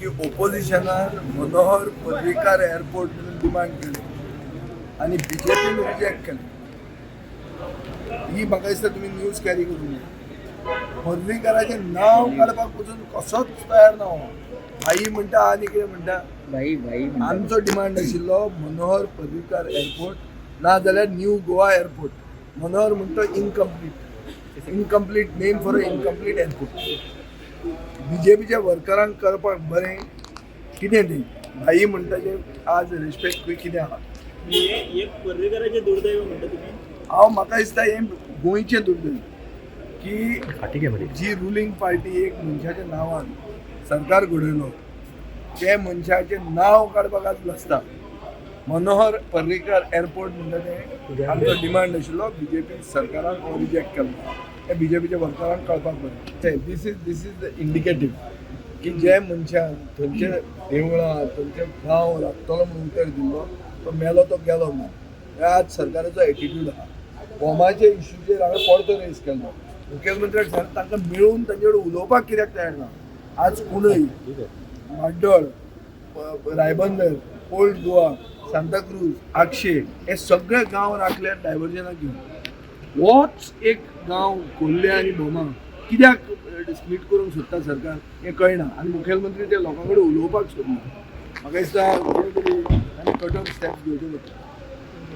की ओपोजिशनान मनोहर पर्रीकार एअरपोर्ट म्हणून डिमांड केली आनी बीजेपीन रिजेक्ट केलें. ही म्हाका दिसता तुमी न्यूज कॅरी करूंक जाय. पर्रीकाराचें नांव काडपाक पसून कसोच तयार ना हो. भाई म्हणटा आनी कितें म्हणटा. भाई, भाई म्हणटा. आमचो डिमांड आशिल्लो मनोहर पर्रीकार एअरपोर्ट ना जाल्यार न्यू गोवा एअरपोर्ट. मनोहर म्हणटा incomplete, incomplete name for a incomplete airport. बीजेपीच्या वर्करांक करपाक बरें कितें तें भाई म्हणटा तें आज रिस्पेक्ट कितें आहा. हे एक पर्रीकराचें दुर्दैव म्हणटा तुमी? हांव म्हाका दिसता हें गोंयचें दुर्दैव की जी रुलींग पार्टी एक मनशाच्या नांवान सरकार घडयलो, ते मनशाचें नांव काडपाक आज लजता. मनोहर पर्रीकर एअरपोर्ट म्हणटा तें आमचो डिमांड आशिल्लो. बीजेपी सरकारान हो रिजेक्ट केलो, हें बीजेपीच्या वर्करांक कळपाक बरें. This is the indicative की जे मनशान थंयचे देवळां, थंयचे गांव राखतलो म्हणून उतर दिल्लो, तो मेलो तो गेलो ना. हे आज सरकाराचो एटिट्यूड आहा. भोमाच्या इश्यूचेर हांवें परतो रेज केल्लो. मुखेलमंत्र्याक सांगलें, तांकां मेळून तांचे कडेन उलोवपाक कित्याक तयार ना. आज कुंडय, म्हाड्डोळ, रायबंदर, ओल्ड गोवा, सांताक्रूज, आगशे हे सगळे गांव राखले डायवर्जनाक घेवन. होच एक गांव खोर्ले आनी भोमा कित्याक स्प्लीट करूंक सोदता सरकार हें कळना आनी मुखेलमंत्री ते लोकां कडेन उलोवपाक सोदना. म्हाका दिसता कितें तरी तांणी कठोर स्टेप्स घेवचे पडटले.